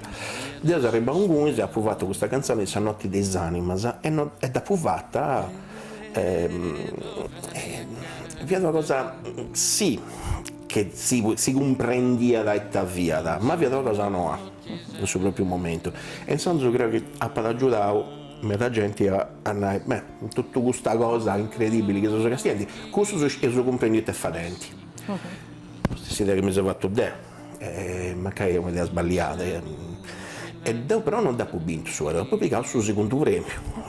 Deu seu arribau ingunis e apu fatu custa cantzoni Sa notti de is animas e no e dd'apu fata fiat una cosa sì che si si cumprendiat ita fiat, ma fiat una cosa noa in su propriu momentu e intzandus creu chi apat agiudau meda genti a a nai, beh, totu custa cosa incredibili chi seus castiendi, cussus eus cumprendiu ita est fadendi. Custa est s'idea chi mi seu fatu deu, e mancai est un'idea sballiada e deu però non dd'apu bintu su Parodi, apu pigau su segundu premiu,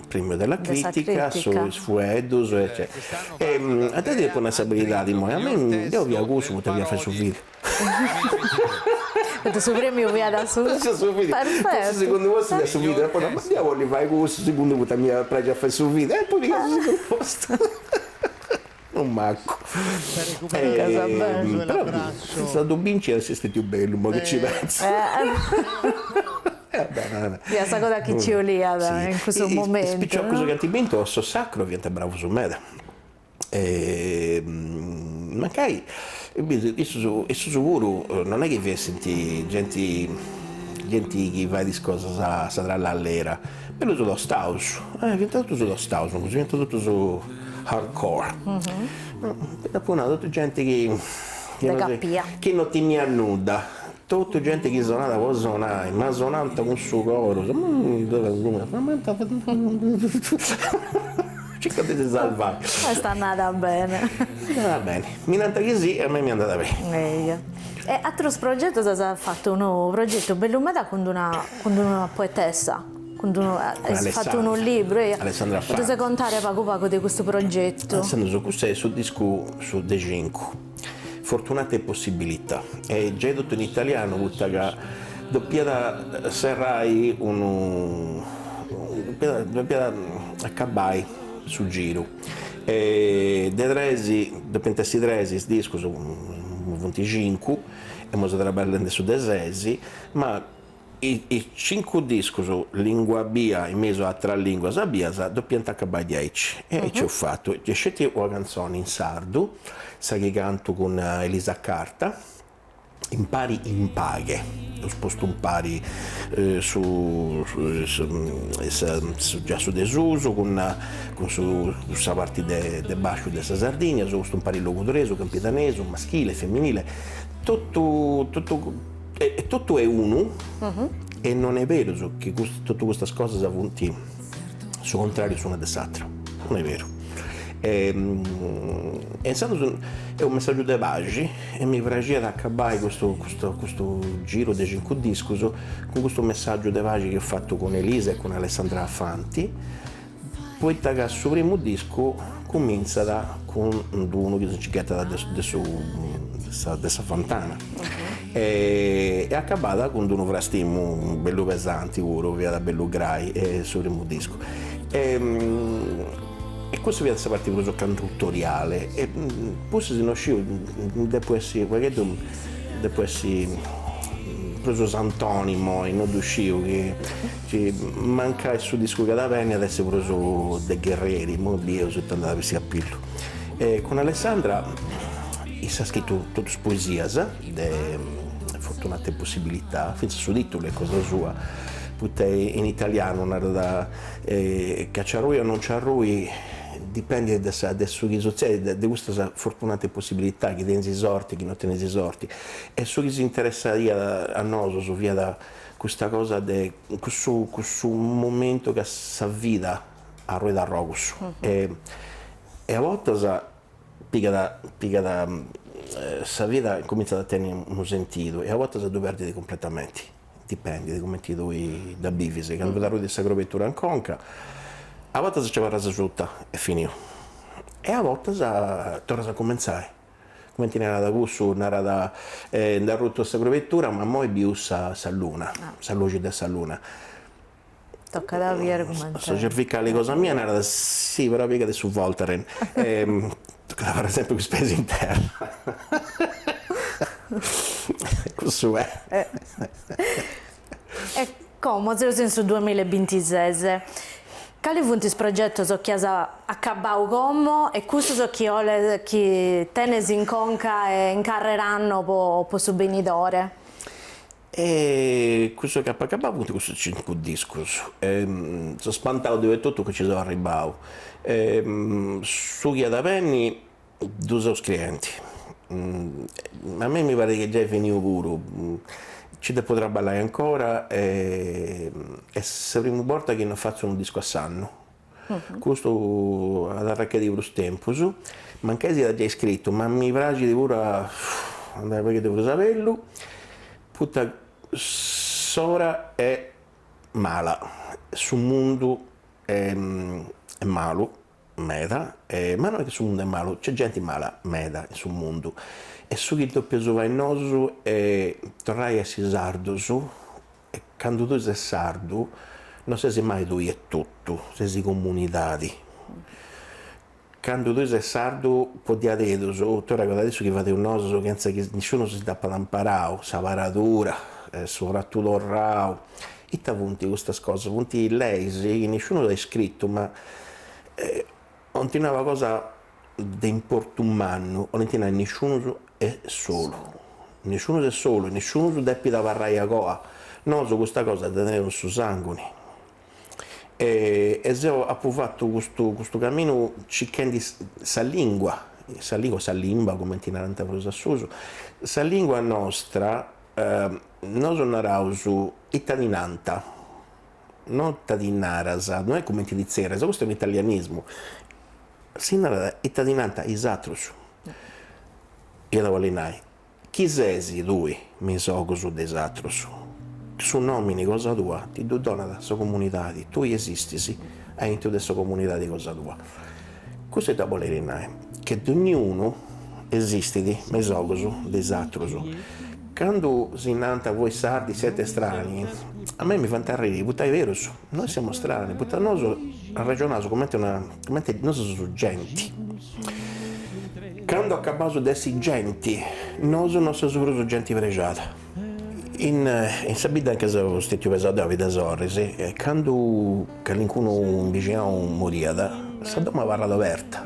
premiu della critica, su is fueddus eccetera. E a deu ti depu nai sa beridadi imoi, a mei deu fia cussu poita fia fai su video Poita su premiu fiat su su video, su segundu postu fiat su video, e poi ma deu 'ollu fai cussu segundu poita mi praxit a fai su video, e poi pigai su segundu postu. Non mancu. Però sa ddu binci iat essi stetiu bellu, immoi chi ci pentzu. Fiat sa cosa chi ci 'oliat in cussu momentu. Is piciocus chi ant bintu Osso Sacro fiant bravus meda. Mancai issus issus puru non est chi fessint genti genti chi fait is cosas a sa trallallera, bellus tostaus, fiant totus tostaus, fiant totus hardcore. Apu nau, totu genti chi chi no timiat nudda, totu genti chi sonat po sonai, ma sonant cun su coru, circa de si salvai. Est andada bene. Est andada beni, mi nant chi sì e a mei mi andat beni. Eja. E aterus progetus as fatu unu progetu bellu meda cun d'una cun d'una poetessa Cun d'unu as fatu unu libru eja. Alessandra Fanti. Podis contare pagu pagu de custu progetu? Alessandra, custu est su discu su de cincu, Fortunate possibilità, e giai totu in italianu poita ca depiat serrai unu depiat acabai su giru e de tres depiant essi tres is discus, funt cincu e imoi seu traballendi su de ses, ma Is cincu discus, lingua bia in mesu a atras linguas bias, depiant acabai diaici. E aici eus fatu. Nc'est sceti una cantzoni in sardu, sa chi cantu cun Elisa Carta. Impari in paghe, eus postu impari su su giassu de susu cun cun su sa parti de de basciu de sa Sardigna, eus postu impari logudoresu, campidanesu, maschile, femminile, totu totu e totu est unu e non est berus chi totu custas cosas funt su contrariu s'una de s'atra, non est beru. E intzandus est unu messaggiu de paxi e mi praxiat acabai custu custu custu giru de cincu discus cun custu messaggiu de paxi chi eus fatu cun Elisa e cun Alessandra Fanti, poita ca su primu discu cumintzat cun d'unu chi si nci ghetat de su de sa fantana e acabat cun d'unu frastimu bellu pesanti puru, fiat bellu grai su primu discu. E cussa fiat sa parti prus cantautoriale e pustis no sciu, depu essi u' pagheddu, depu essi prus santoni immoi, no ddu sciu chi chi mancai su discu chi at a benni at essi prus de gherreri, immoi bieus ita nd'at a bessiri a pillu. E cun Alessandra issa at scritu totus poesias de Fortunate possibilità, fintzas su titulu est cosa sua, poita in italianu narat ca ci arrui o non ci arrui dipendit de sa de su chi sutzedit, de custas fortunate possibilità chi tenis sorti chi no tenis sorti e su chi s'interessaiat a nosus fiat custa cosa de cussu cussu momentu ca sa vida arruit a arrogus e e a bortas pigat pigat sa vida incumintzat a tenni unu sentidu e a bortas ddu perdit cumpletamenti, dipendit cumenti tui dda bivis, candu t'arruit sa crobetura in conca a bortas nci abarras asuta e finiu e a bortas torras a cumentzai, cumenti narat cussu, narat nd'arrutu sa crobetura ma immoi biu sa sa luna, sa luxi de sa luna Tocat a bìere cumenti. Sa cervicali cosa mia narat si, però pigat su Voltaren. Tocat a abarrai sempri cun is peis in terra. Cussu est. E como seus in su duamilla e bintises. Cali funt is progetos chi as acabau como e cussos chi 'oles chi tenes in conca e incarreranno po po su benidore? E cussu chi apu acabau funt cussus cincu discus. Seu spantau deu etotu chi nci seu arribau. Su chi at a benni ddu seu scriendi. A mei mi parit chi giai finiu puru, nci depu traballai ancora e est sa primu borta chi no fatzu unu discu a s'annu. Custu at arrechedi prus tempus, mancai siat giai scritu, ma mi praxit puru a andai u' pagheddu prus a bellu, poita s'ora est mala, su mundu est malu meda, ma no est chi su mundu est malu, nc'est genti mala meda in su mundu e su chi depeus fai nosu est torrai a essi sardus E candu tui ses sardu no ses mai tui etotu, ses comunidadi. Candu tui ses sardu po diaderus, tui arregoda su chi fadeus nosu chentza chi nisciunu si dd'apat imparau, sa paradura, su pratu torrau, ita funt custas cosas, funt leis chi nisciunu at scritu ma 'olint nai una cosa de importu mannu, 'olint nai nisciunus est solu, nisciunus est solu e nisciunus depit abarrai agoa, nosu custa cosa dda teneus in su sanguni e deu apu fatu custu custu caminu circhendi sa lingua, sa lingua, sa limba cumenti narant prus a susu, sa lingua nostra nosu naraus ita ti nant No ita ti naras, no est cumenti ti zerrias, custu est un'italianismu, si narat ita ti nant is atrus, iat a bolli nai, chi ses tui me is ogus de is atrus, su nomini cosa tua ti ddu donat sa comunidadi, tui esistis aintru de sa comunidadi cosa tua. Custu ita bollit nai, che donniunu esistit me is ogus de is atrus. Candu si nant voi sardi siete strani, a mei mi faint arriri, poita est berus, noi siamo strani, poita nosu arrexonaus cumenti una, cumenti nosu seus genti. Candu acabaus de essi genti, nosu no seus prus genti prexada. In in sa bidda in ca seu stetiu pesau deu, Biddasorris, candu calincunu in bixinau moriat, sa domu abarrat oberta.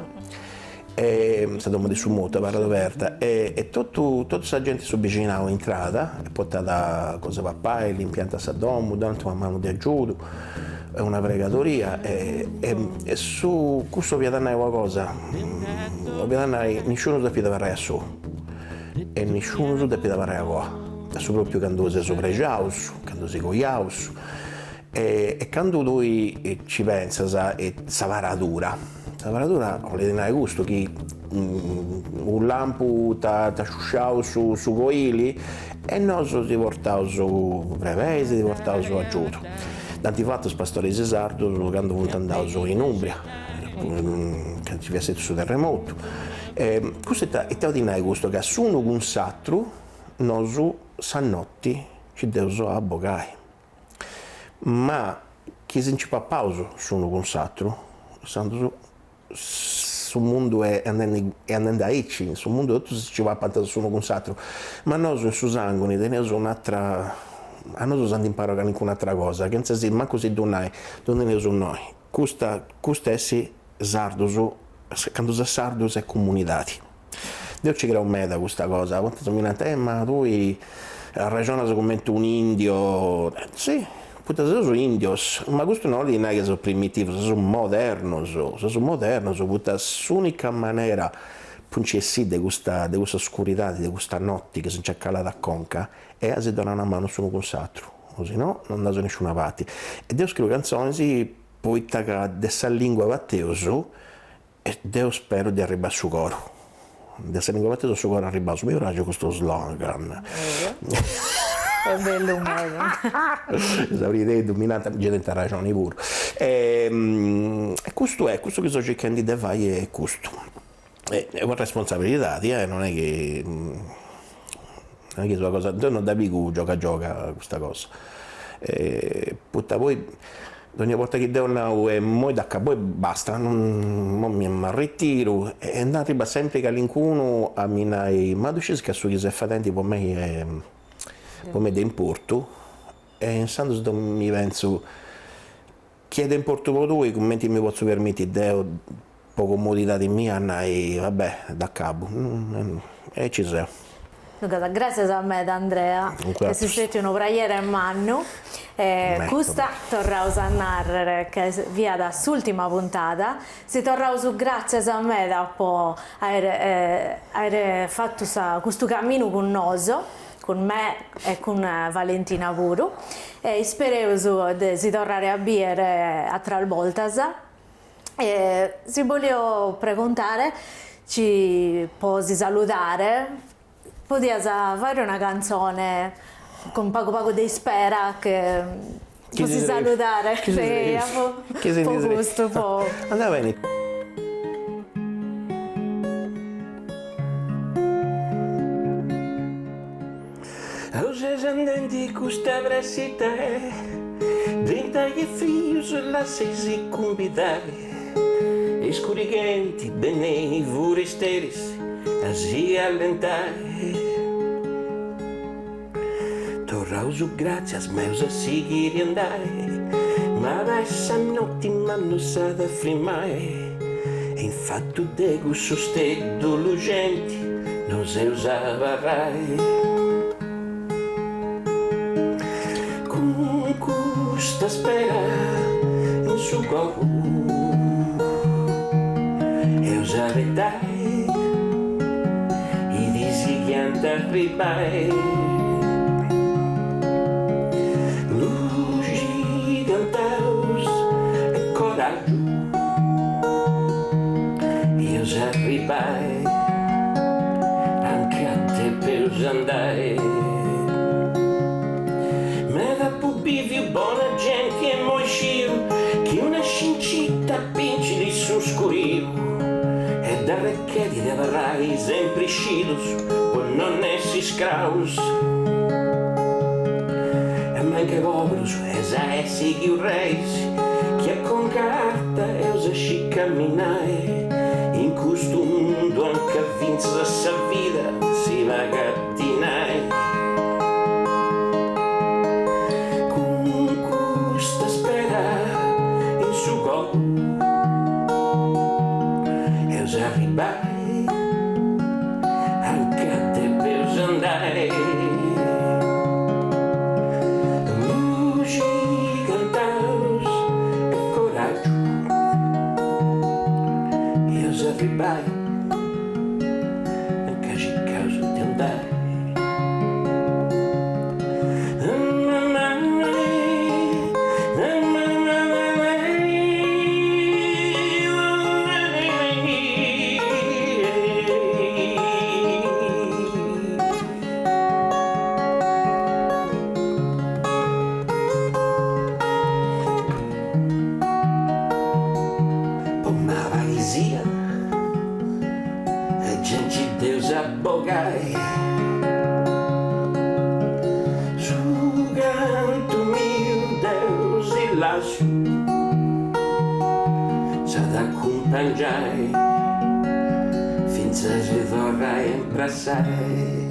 E sa domu de su motu abarrat oberta e e totu totu sa genti 'e su bixinau intrat e portat cosa 'e papai, limpiant sa domu, donant una manu de agiudu, una pregadoria e e su cussu 'oliat nai una cosa, 'oliat nai nisciunus depit abarrai a solu e nisciunus depit abarrai agoa, a su propriu candu seus prexaus, candu si coiaus E candu tui ci pentzas e sa paradura, sa paradura 'olit nai custu, chi unu lampu t'at sciusciau su su coili e nosu ti portaus brebeis, ti portaus agiudu. Dd'ant fatu is pastoris sardus candu funt andaus in Umbria, candu nci fiat stetiu su terremotu. E custu ita ita 'olit nai custu, ca s'unu cun s'atru nosu sa noti nci dd'eus a bogai. Ma chi si nci papaus s'unu cun s'atru, intzandus su mundu est andendi est andendi aici, in su mundu totus si nci papant s'unu cun s'atru, ma nosu in su sanguni teneus un'atra, a nosu s'ant imparau calincun'atra cosa, chentza si mancu si ddu nai, ddu teneus innoi, custa custu essi sardus, candu ses sardu ses comunidadi. Deu ci creu meda custa cosa, a bortas mi nant, eh ma tui arrexonas cumenti un'indio, si, poita seus indios, ma custu no 'olit nai ca seus primitivus, seus modernos, seus modernos poita s'unica manera po nci essì de custa de custa oscuridadi, de custa noti chi si nc'est calada a conca, est a si donai una manu s'unu cun s'atru, o si no no andaus a nisciuna parti. E deu scriu cantzonis poita ca de sa lingua parteus E deu speru de arribai a su coru. De sa lingua parteus a su coru arribaus, mi praxit custu slogan. Est bellu meda. S'aurideddu mi nant, gei tenint arraxoni puru. E custu est, custu chi seu circhendi de fai est custu. Est una responsabilidadi eh, non est chi non est chi est una cosa, deu non dda pigu gioga gioga custa cosa. Poita poi Dogna borta chi deu nau e immoi dd'acabu e basta, immoi mi m'arritiru e nd'arribat sempri calincunu a mi nai ma ddu scis ca su chi ses fadendi po mei est po mei est de importu e intzandus deu mi pentzu chi est de importu po tui cumenti mi potzu permiti deu Po comodidadi mia a nai, va bè, dd'acabu. E ci seu. Duncas, gràtzias meda Andrea, est stetiu unu praxeri mannu. Custa, torraus a narrer, ca fiat s'ùrtima puntada, si torraus gràtzias meda po aer aer fatu custu caminu cun nosu, cun me e cun Valentina puru, e ispereus de si torrare a bier atras bortas. E si bolio pregontare ci po si saludare podias fàere una cantzone cun pagu pagu de ispera che po si saludare po custu po. Andat beni. Aundi ses andendi custa pressi Brintai e frius lasseisì cumbidai Iscurighenti benei furisteris a si allentai Torraus gràtzias ma eus a sighiri andai Ma dae sa noti ma no s'at a frimai E infatu de cussu steddu luxenti nos eus a abarrai. Cun custa spera in su coru eus a abetai is diis chi ant a arribbai. Luxi cantaus e coraggiu eus a arribbai anca depeus andai. Meda apu biviu bona genti e immoi sciu chi una scincidda bincit su scuriu e dd'arrechedit de abarrai sempri scidus po non essi scraus. E mancai poberus eus a essi che reis chi a conca arta eus a scì camminai in custu mundu anca fintzas sa vida si pagat dinai. Cun custa spera in su coru eus a arribbai. arribai, anca circaus de andai. Po mala chi siat gei nci dd'eus a bogai su cantu miu deu si lassu s'at a acumpangiai fintzas a torrai a imprassai.